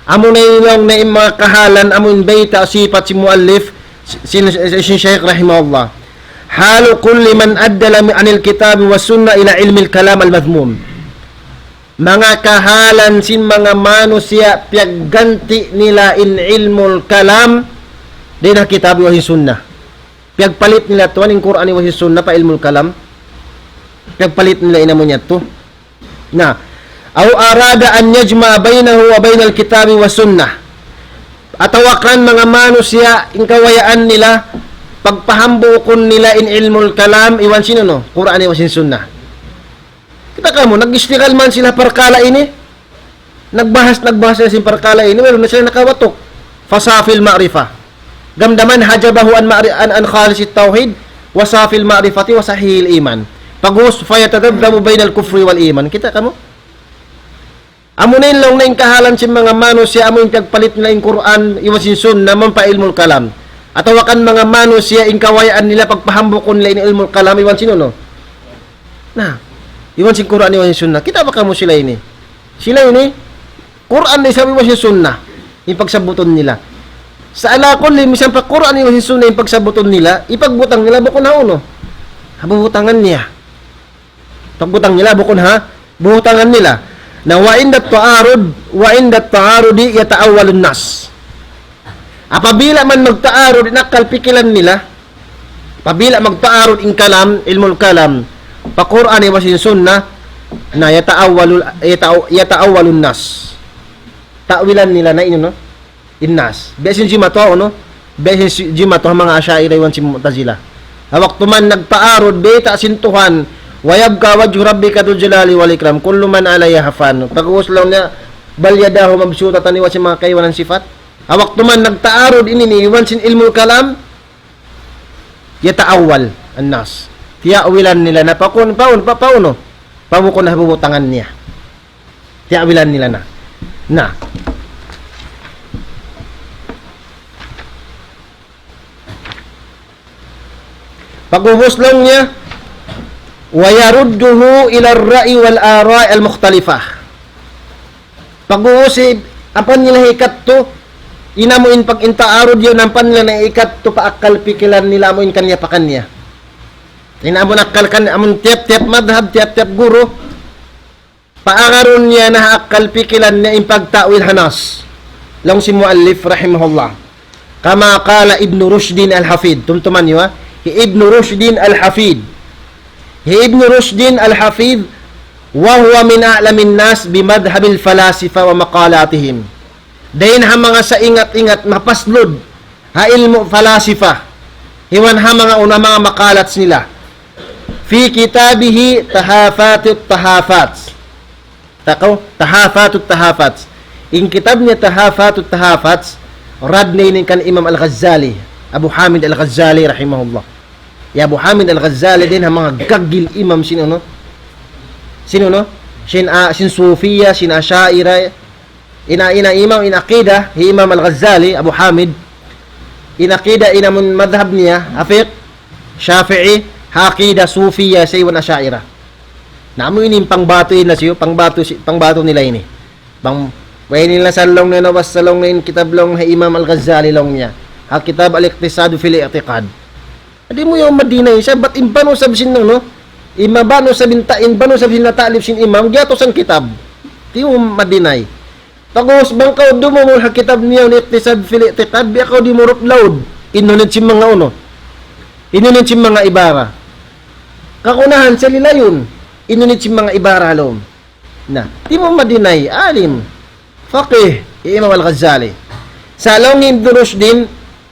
Amu na in laung niya in manga kahalan, amu in bayta' sipat sin muallif, sin, sin, sin Shaykh rahimahullah. حال كل من أدل عن الكتاب والسنة إلى علم الكلام المذموم. Manga kahalan sin manga manusiya' piyagganti' nila in ilmul kalam dayn ha kitab iban sin sunnah. Piyagpalit nila tuwan in Qur'an iban sin sunnah pa ilmul kalam. Piyagpalit nila in amu niya tu. Na, أو أراد أن يجمع بينه وبين الكتاب والسنة. Atawa kan manga manusiya' in kabayaan nila, pagpahambuukun nila in ilmul kalam, iban sin unu, Qur'an iban sin sunnah. Kita' kamu, nag-istighal man sila parkala' ini. Nagbahas, nagbahas sila sin parkala' ini, wala' na sila nakawatuk. فصافي المعرفة. Gamdaman حجبه عن معر-، عن، عن خالص التوحيد وصافي المعرفة وصحيح الإيمان. Pag'ubus, فيتذبذب بين الكفر والإيمان. Kita' kamu? Amu na in laung niya in kahalan sin manga manusiya' amu in piyagpalit nila in Qur'an, iban sin sunnah, man pa ilmul kalam. Atawa kan manga manusiya' in kabayaan nila pagpahambuukun nila in ilmul kalam, iban sin unu. Na, iban sin Qur'an, iban sin sunnah. Kita' ba kamu sila ini? Sila ini, Qur'an isab iban sin sunnah in pagsabbutun nila. Sa' ala kulli, misan pa Qur'an iban sin sunnah in pagsabbutun nila, ipagbutang nila bukun ha unu. Ha bubutangan niya. Pagbutang nila bukun ha bubutangan nila. Na وعند التعارض، وعند التعارض يتأول النص. Apabila man magtaarud in akal pikilan nila, apabila magtaarud in kalam, ilmul kalam, pa Qur'an iban sin sunnah, na يتأول، يتأو-، يتأول النص. Ta'wilan nila na unu, no? In nas. Biya' sin jimatu, no? Biya' sin si-, jimatu ha manga Asha'ira iban sin Mu'tazila. Ha waktu man nagtaarud, bayta' sin Tuhan, ويبقى وجه ربك ذو الجلال والإكرام كل من عليها فان. Pag'ubus laung niya, بل يداه مبسوطتان iban sin manga kaibanan sifat. Ha waktu man nagtaarud ini ini, iban sin ilmul kalam, يتأول النص. Tiya'wilan nila na paun, paun, pa, paunu? Pabukun ha bubutangan niya. Tiya'wilan nila na. Na. Pag'ubus laung niya, ويرده إلى الرأي والآراء المختلفة. Pag'ubus, ampa nila hikattu, in amu in pag-, in ta'arud yan, ampa nila na hikattu pa akal pikilan nila amu in kaniya pa kaniya. In amu in akal kan, amu in tiyap-tiyap madhab, tiyap-tiyap guru, paagarun niya na ha akal pikilan niya in pagta'wil ha nas. Laung sin muallif rahimahullah. كما قال ابن رشد الحفيد. Tumtuman niyu, ha? Hi Ibn Rushdin Al-Hafid. Hi Ibn Rushdin Al-Hafid, وهو من أعلم الناس بمذهب الفلاسفة ومقالاتهم. Dayn ha manga saingat-ingat mapaslud ha ilmu' falasifa. Iban ha manga unu, manga maqalats nila. في كتابه تحافات التحافات. Takaw, Tahafatut Tahafat. In kitab niya Tahafatut Tahafat, rad na ini kan Imam Al-Ghazali, Abu Hamid Al-Ghazali rahimahullah. Hi Abu Hamid Al-Ghazali dayn ha manga gaggil imam sin unu? Sin unu? Sin, ah, sin Sufiya, sin Asha'ira. Ina, ina imam, in aqida, hi Imam Al-Ghazali, Abu Hamid. In aqida, in amun madhab niya, ha fiqh, Shafi'i, ha aqida, Sufiya, sa' iban Asha'ira. Na amu ini in pangbatu nila siyu, pangbatu si-, pangbatu nila ini. Pang, wa ini nila sa laung niya, na basta laung niya in kitab laung hi Imam Al-Ghazali laung niya. Ha kitab Al-Iqtisad fil I'tiqad. Di' mu yan ma-deny, sabab in banu sab sin unu, in mabanu sab in ta-, in banu sab sin nata'lif sin imam, giyatusan kitab. Di' mu ma-deny. Pag'ubus bang kaw dumungug ha kitab niya, Al-Iqtisad fil I'tiqad, biya' kaw dimurut laud. Unu in sin manga unu? Unu in sin manga ibara? Kagunahan sa lilayun. Unu in sin manga ibara laung. Na, di' mu ma-deny, alim. Faqih, Imam Al-Ghazali. Sa' laung hi Ibn Rushdin,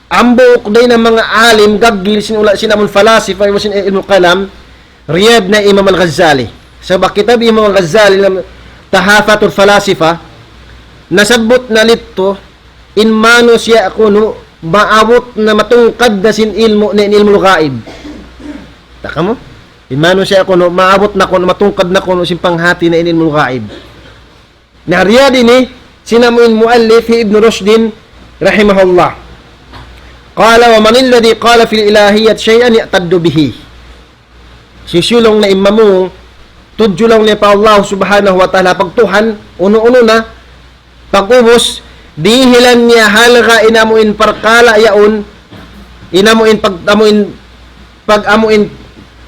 hambuuk dayn ha manga alim, gaggil sin ula-, sin amun falasifa, iban sin ilmu kalam, riyad na Imam Al-Ghazali. Sabab kitab Imam Al-Ghazali, Tahafatul Falasifa, nasabbut na didtu, in manusiya' kunu', maabut na matungkad na sin ilmu' na in ilmul ghaib. Takamu? In manusiya' kunu', maabut na kunu', matungkad na kunu', sin panghati na in ilmul ghaib. Na riyad ini, sin amu in muallif hi Ibn Rushdin, rahimahullah. قال: ومن الذي قال في الإلهية شيئا يعتد به؟ Hisiyu laung niya in mamung, tudju laung niya pa Allah subhanahu wa ta'ala pagtuhan, unu-unu na, pag'ubus, dihilan niya halga' in amu in parkala' yaun, in amu in pag-, amu in, pag-, amu in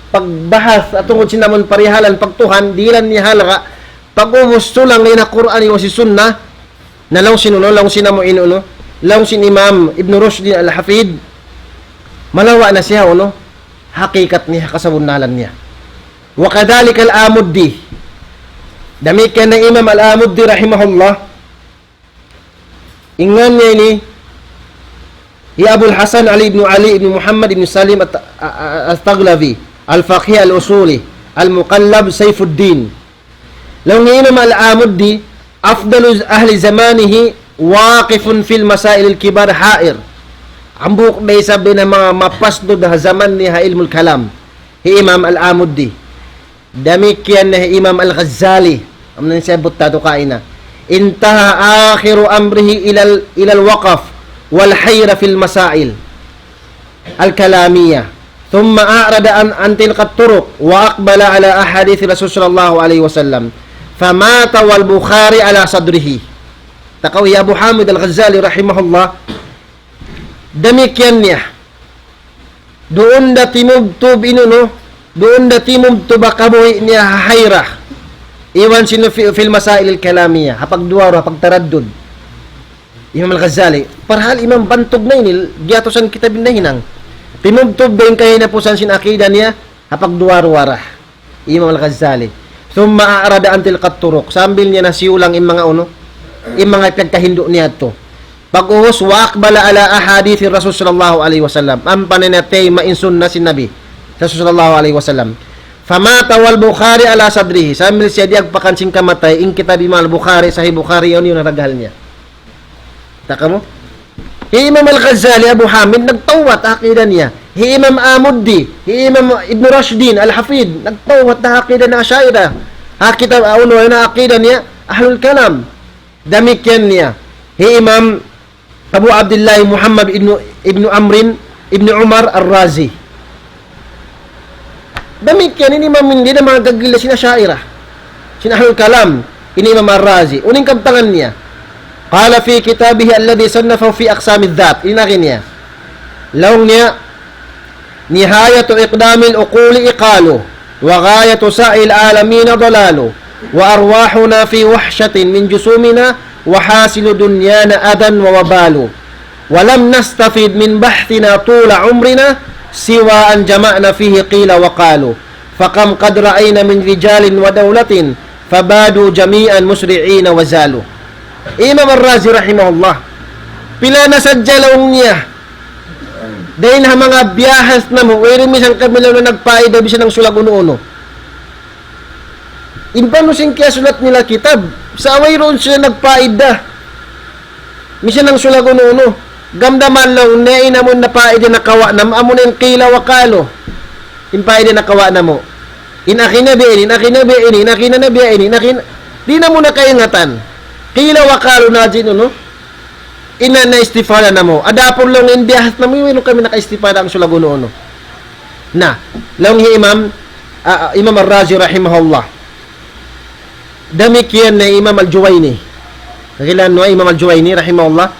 pagbahas, tungud sin amu in parihalan pagtuhan, dihilan niya halga', pag'ubus sulang in Qur'an iban sin Sunnah, na laung sin unu, laung sin amu in unu, laung sin Imam Ibn Rushdin Al-Hafid, malawa' na siya unu, hakikat niya, kasabunnalan niya. وكذلك الآمدي. Damikkiyan na Imam Al-Amuddi rahimahullah. In ngan niya ini, hi Abul Hasan Ali ibn Ali ibn Muhammad ibn Salim at-, a-, a-, At-Taghlabi, Al-Faqih Al-Usuli, Al-Muqallab Sayfuddin. Laung hi Imam Al-Amuddi, أفضل أهل زمانه واقف في المسائل الكبار حائر. Hambuuk da isab dayn ha manga mapasdud ha jaman niya ha ilmul kalam. Hi Imam Al-Amuddi. Damikkiyan na hi Imam Al-Ghazali. Amu na in siyabbut ta tu kaina. انتهى آخر أمره إلى ال-، إلى الوقف والحيرة في المسائل الكلامية، ثم أعرض عن، عن تلك الطرق، وأقبل على أحاديث الرسول صلى الله عليه وسلم، فمات والبخاري على صدره. Takaw hi Abu Hamid Al-Ghazali rahimahullah, damikkiyan niya. Duun da timubtub in unu, duun da timubtub ha kabuhi' niya ha hayrah. Iban sin في، في المسائل الكلامية, ha pagduwa-ruwa, ha pagtaraddud. Imam Al-Ghazali, parhal imam bantug na ini, giyatusan kitab in nahinang. Timubtub da in kahinapusan sin akida niya, ha pagduwa-ruwa ra. Imam Al-Ghazali. ثم أعرض عن تلك الطرق. Sambil niya nasiyulang in manga unu, in manga piyagkahindu' niya tu. Pag'ubus, وأقبل على أحاديث الرسول صلى الله عليه وسلم. Ampa niya tiyayma' in sunna sin Nabi, Rasul sallallahu alayhi wasallam. فمات والبخاري على صدره. Sambil siya diyagpakan sin kamatay, in kitab Imam Al-Bukhari, Sahih Bukhari, yaun, yaun in raghal niya. Takamu? Hi Imam Al-Ghazali, Abu Hamid, nagtawbat, akida niya. Hi Imam Amuddi, hi Imam Ibn Rashdin Al-Hafid, nagtawhat na aqidah na Asha'ira. Ha kitab, ah, unu, na aqidah niya, Ahlul Kalam. Damikkiyan niya. Hi Imam Abu Abdullah Muhammad ibn, ibn Amrin ibn Umar Ar-Razi. Damikkiyan ini Imam, hindi na manga gaggil sin Asha'ira. Sin Ahlul Kalam, ini Imam Ar-Razi. Unu in kabtangan niya. قال في كتابه الذي صنفه في أقسام الذات. Ini na niya. Laung niya, نهاية إقدام العقول إيقال، وغاية سعي العالمين ضلال، وأرواحنا في وحشة من جسومنا، وحاصل دنيانا أذى ووبال. ولم نستفد من بحثنا طول عمرنا، سوى أن جمعنا فيه قيل وقال. فكم قد رأينا من رجال ودولة، فبادوا جميعا مسرعين وزالوا. Imam Ar-Razi rahimahullah. Pila na sadja laung niya. Dayn ha manga biyahas namu', wayruun misan kami laung niya nagpaida bisan hangsulag unu-unu. In panu sin kiyasulat nila kitab, sa' wayruun sila nagpaida. Misan hangsulag unu-unu. Gamdaman laung niya in amun na paida nakawa' namu', amun in qila wa qalu. In paida nakawa' namu'. In agi niya biya' ini, in agi niya biya' ini, in agi niya biya' ini, in agi niya, di' namu' na kaingatan. Qila wa qalu na jin unu. In na istifada namu'. Adapun laung in biyahas namu', wayruun kami nakaistifada hangsulag unu-unu. Na, laung hi Imam, ah, ah, Imam Ar-Razi rahimahullah. Damikkiyan na Imam Al-Juwayni. Kakilahan niyu Imam Al-Juwayni rahimahullah.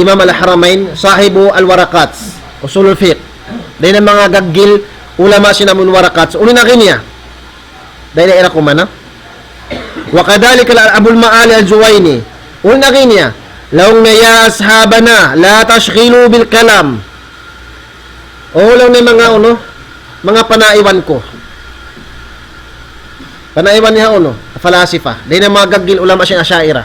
Imam Al-Haramayn, sahibu Al-Waraqat, Usulul Fiqh. Dayn ha manga gaggil ulama sin amun Waraqat. Unu in agi niya? Dayn ha ira ku man, ha? وكذلك أبو المعالي الجويني. Unu in agi niya? Laung niya, يا أصحابنا لا تشغلوا بالكلام. O, laung niya manga unu, manga panaiwan ku. Panaiwan niya unu, falasifa. Dayn ha manga gaggil ulama sin Asha'ira.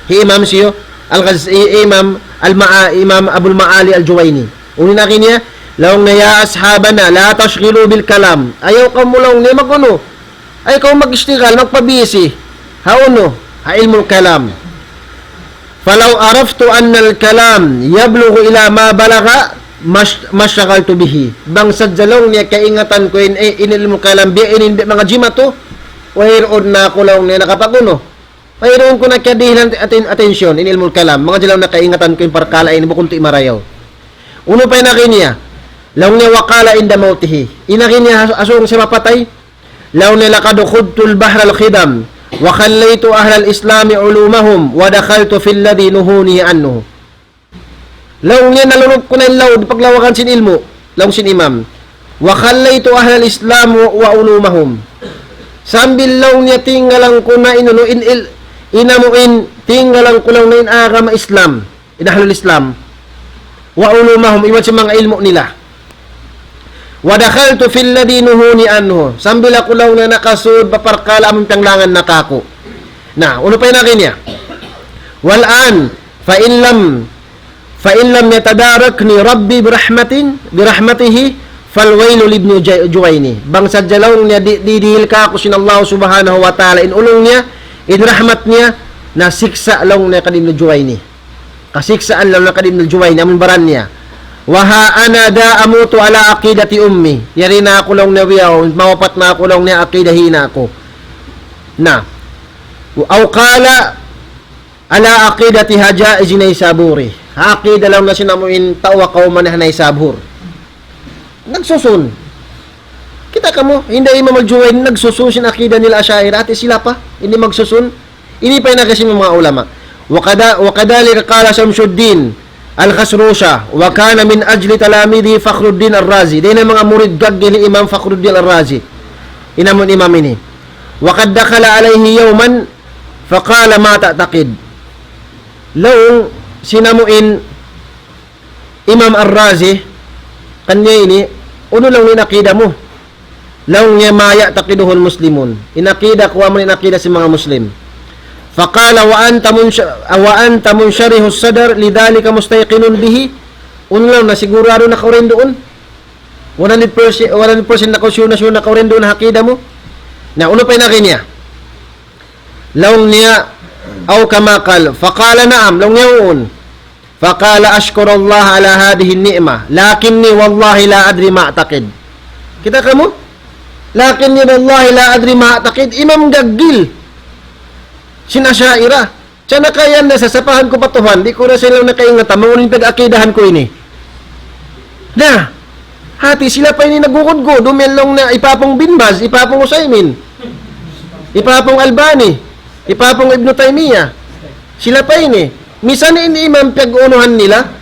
Hi Imam siyu, Al-Ghaz-, hi Imam Al-Ma'a-, Imam Abul Ma'ali Al-Juwayni. Unu in agi niya, laung niya, يا أصحابنا لا تشغلوا بالكلام. Ayaw kamu laung niya mag-unu. Ayaw kamu mag-istighal, magpabisi. Ha unu, ha ilmul kalam. فلو عرفت أن الكلام يبلغ إلى ما بلغ ما اش-، ما اشتغلت به. Bang sadja laung niya kaingatan ku in, in ilmul kalam, biya' ini, biya' manga jimatu, wayruun na aku laung niya nakapag-unu. Wayruun ku na kiyadihilan aten-, atensyon in ilmul kalam. Manga jalaw na kaingatan ku in parkala' ini, bukun tuud marayaw. Unu pa in agi niya? Laung niya وقال عند موته. In agi niya has-, hasung siya mapatay. Laung niya لقد خضت البحر الخضم وخليت أهل الإسلام علومهم ودخلت في الذي نهوني عنه. Laung niya, nalunuk ku na in laud paglawagan sin ilmu', laung sin imam. وخليت أهل الإسلام وعلومهم. Sambil laung niya tinggalan ku na in unu, in il-, in amu in tinggalan ku laung niya in agama Islam, in ahlul Islam. وعلومهم, iban sin manga ilmu' nila. ودخلت في الذي نهوني عنه. Sambil aku laung niya nakasud pa parkala' amun piyanglangan na kāku'. Na, unu pa in agi niya? والآن فإن لم، فإن لم يتداركني ربي برحمة، برحمته فالويل لابن ج-، جويني. Bang sadja laung niya di-, di-, dihil kāku' sin Allah Subhanahu wa Ta'ala in ulung niya, in rahmat niya, na siksa' laung niya kan Ibnu Juwayni. Kasiksaan laung niya kan Ibnu Juwayni, amun baran niya. وها أنا ذا أموت على عقيدة أمي. Yari na aku laung niya bihaun, mawapat na aku laung niya aqidah hi ina' ku. Na. أو قال على عقيدة حجائز نيسابوري. Ha aqidah laung niya sin amu in tau ha kawman ha Naisabur. Nagsusun. Kita' kamu, hinda Imam Al-Juwayni nagsusun sin aqidah nila Asha'ira, hati sila pa, ini magsusun. Ini pa in agi sin manga ulama. وكذا-، وكذلك قال شمس الدين الخسروشة، وكان من أجل تلاميذه فخر الدين الرازي. Dayn ha manga murid gaggil hi Imam Fakhruddin Ar-Razi. In amun imam ini. وقد دخل عليه يوما فقال ما تعتقد. Laung sin amu in Imam Ar-Razi, kaniya ini, unu laung in aqidah mu? Laung niya ما يعتقده المسلمون. In aqidah ku amu in aqidah sin manga Muslim. فقال وأنت منش-، وأنت منشرح الصدر لذلك مستيقن به. Unu laung na sigurado na kaw duun? One hundred percent, one hundred percent na kaw sure na sure na kaw duun ha aqidah mu? Na, unu pa in agi niya? Laung niya, أو كما قال. فقال نعم, laung niya huun. فقال أشكر الله على هذه النعمة لكني والله لا أدري ما أعتقد. Kita' kamu? لكني والله لا أدري ما أعتقد. Imam gaggil sin Asha'ira. Sa' nakayan na sasapahan ku pa Tuhan, di' ku na sila nakaingatan, maunu in pag-akidahan ku ini. Na, hati sila pa ini nagugudgud, dumiyan laung niya, ipapung Bin Baz, ipapung Usaymin, ipapung Albani, ipapung Ibnu Taymiyyah. Sila pa ini. Misan in imam piyag-unuhan nila,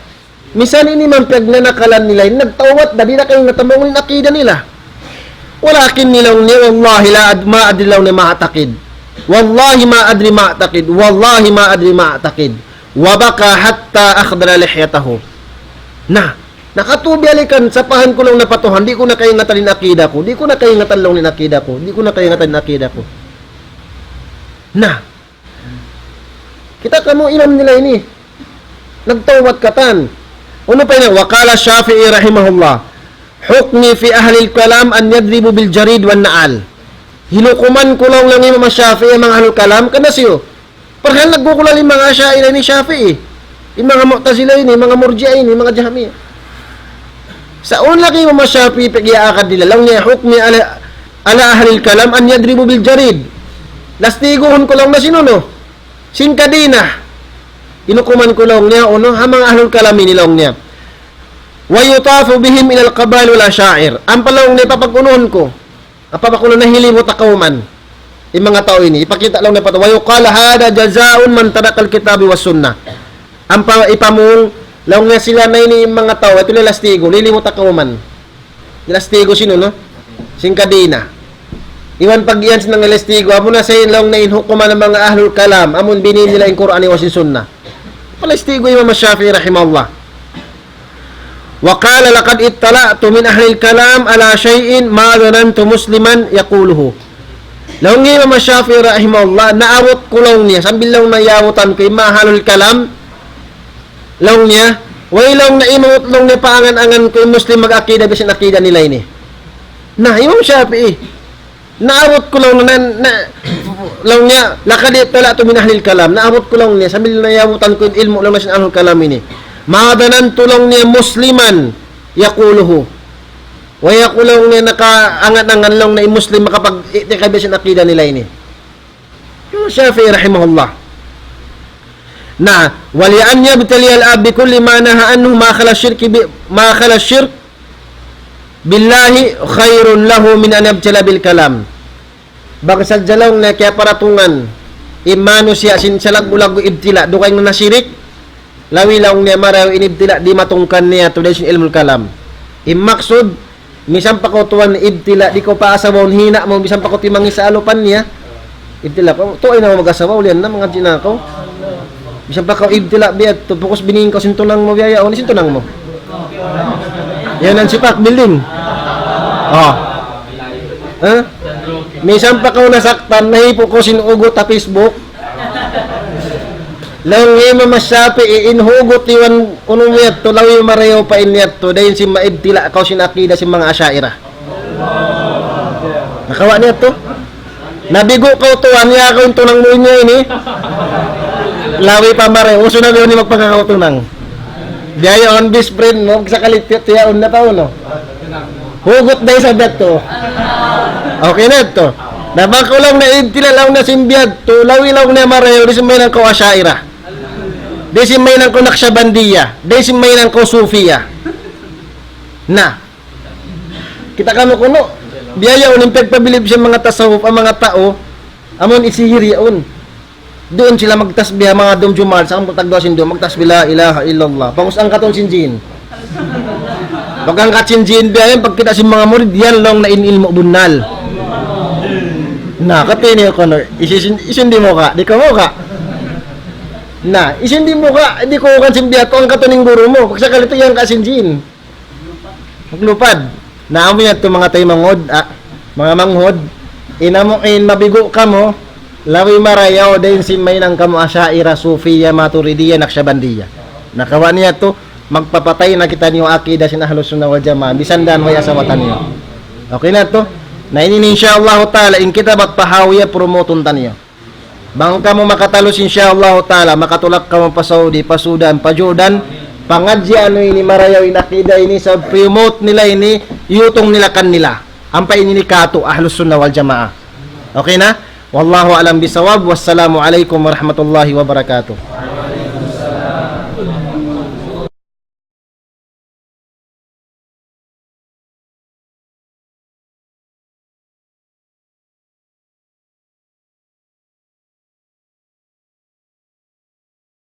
misan in imam piyagnanakalan nila, nagtawbat da, di' na kaingatan maunu in akida nila. ولكني laung niya, والله لا أد-، ما أدري laung niya ما أعتقد. والله ما أدري ما أعتقد. والله ما أدري ما أعتقد. وبكى حتى أخضر لحيته. Na, nakatū biyalikan, sapahan ku laung niya pa Tuhan, di' ku na kaingatan in akida ku, di' ku na kaingatan laung niya in akida ku, di' ku na kaingatan in akida ku. Na, kita' kamu imam nila ini. Nagtawbat katan. Unu pa ini? وقال الشافعي رحمه الله: حكمي في أهل الكلام أن يضربوا بالجريد والنعال. Hinukuman ku laung niya Imam Shafi'i in manga ahlul kalam, karna' siyu. Parhal nagkukulal in manga Asha'ira ini Shafi'i. In manga Mu'tazila ini, manga Murji'a ini, manga Jahmiyyah. Sa' unu laung hi Imam Shafi'i pag'iyaakad nila, laung niya, حكمي على، على أهل الكلام أن يضربوا بالجريد. Lastiguhun ku laung niya sin unu? Sin kadina. Hinukuman ku laung niya, unu, ha manga ahlul kalam ini laung niya. ويطاف بهم إلى القبائل والعشائر. Ampa laung niya papag-unuhun ku. Ampa pa ku laung niya hilimut ha kawman. In manga tau ini, hipakita' laung niya pa tau. ويقال هذا جزاء من ترك الكتاب والسنة. Ampa ipamung, laung niya sila na ini in manga tau, yadtu lastigu, lilimut ha kawman. Lastigu sin unu? Sin kadina. Iban pag-iyan sin manga lastigu, amu na sa in laung niya in hukuman sin manga ahlul kalam, amun bini nila in Qur'an iban sin Sunnah. Palastigu Imam Shafi'i rahimahullah. وقال: لقد اطلعت من أهل الكلام على شيء ما ظننت مسلما يقوله. Laung hi Imam Shafi'i rahimahullah, naabut ku laung niya, sambil laung niya yaabutan ku in manga ahlul kalam, laung niya, way laung niya imabut laung niya pa angan-angan ku in Muslim mag-akida biya' sin akida nila ini. Na, Imam Shafi'i, naabut ku laung niya, na, laung niya, لقد اطلعت من أهل الكلام. Naabut ku laung niya, sambil niya yaabutan ku in ilmu' laung niya sin ahlul kalam ini. ما ظننت laung niya مسلما يقوله. Way aku laung niya nakaangan-angan laung niya in Muslim makapag-i'tikad biya' sin akida nila ini. Imam Shafi'i rahimahullah. Na, ولأن يبتلي العبد بكل ما نهى عنه ما خلا الشرك ب-، ما خلا الشرك بالله خير له من أن يبتلى بالكلام. Bang sadja laung niya kiyaparatungan in manusiya' sin salaggu'-laggu' ibtila', dugaing na sirik, lawi laung niya marayaw in ibtila' dimatung kaniya tuud dayn sin ilmul kalam. In maksud, misan pa kaw tuwan ibtila', di' kaw paasawahun, hina' mu, misan pa kaw timangis ha alupan niya. Ibtila' kaw, tuwan na mag-asawa, ulihan na, mangadji' na kaw. Misan pa kaw ibtila' biya' yadtu, pukus bining kaw sin tunang mu, biya' yaun, sin tunang mu. Yan in sipak, building. Oh. Ha? Misan pa kaw nasaktan, nahipu' kaw sin ugut ha Facebook. Laung hi Imam Shafi'i, in hugut iban unu mu yadtu, lawi marayaw pa in yadtu, dayn sin maibtila' kaw sin akida sin manga Asha'ira. Nakawa' niya yadtu? Nabigu' kaw tuwan, ya kaw in tunang mu niya ini. Lawi pa marayaw, usu na biya' ini magpakakaw tunang. Biya' yaun best friend mu, sakali tiya-, tiyaun na tau, no? Hugut da isab yadtu. Okay na yadtu. Na bang kaw laung niya ibtila' laung niya sin biya' yadtu, lawi laung niya marayaw, di' sin mahinang kaw Asha'ira. Di' sin mahinang kaw Naqshbandiyya. Di' sin mahinang kaw Sufiyya. Na. Kita' kamu kunu'. Biya' yaun in pagpabilib sin manga tasawuf, in manga tau, amun isihir yaun. Duun sila magtasbih, manga dum Jumaat, sa' amu tagduwa sin dum, magtasbih, "La ilaha illallah." Pag-ubus angkatun sin jin. Pag-angkat sin jin, biya' yan, pagkita' sin manga murid, yan laung niya in ilmu' bunnal. Na, kati niyu kunu', isi-, isin di' mu ka, di' kamu ka. Na, isin di' mu ka, di' kaw kan sin biya' yadtu, angkatun in guru mu, pagsakali yadtu, yan ka sin jin. Maglupad. Na amu yadtu manga taymanghud, ah, manga manghud, in amu in mabigu' kamu, lawi marayaw dayn sin mahinang kamu Asha'ira, Sufiyya, Maturidiyya, Naqshbandiyya. Na kawa' niya yadtu, magpapatay na kitaniyu akida sin Ahlus Sunnah wal Jamaah, misan da way asawa taniyu. Okay na yadtu? Na ini, insha Allah ta'ala, in kitab At-Tahawiyya, promotun taniyu. Bang kamu makatalus, insya Allah Ta'ala, makatulak kamu pa Saudi, pa Sudan, pa Jordan, pangadji' anu ini, marayaw in akida ini, sa promote nila ini, iyutung nila kanila. Ampa ini ni katu', Ahlus Sunnah wal Jamaah. Okay na? Wallahu a'lam bisawab. Wassalamu alaikum warahmatullahi wabarakatuh.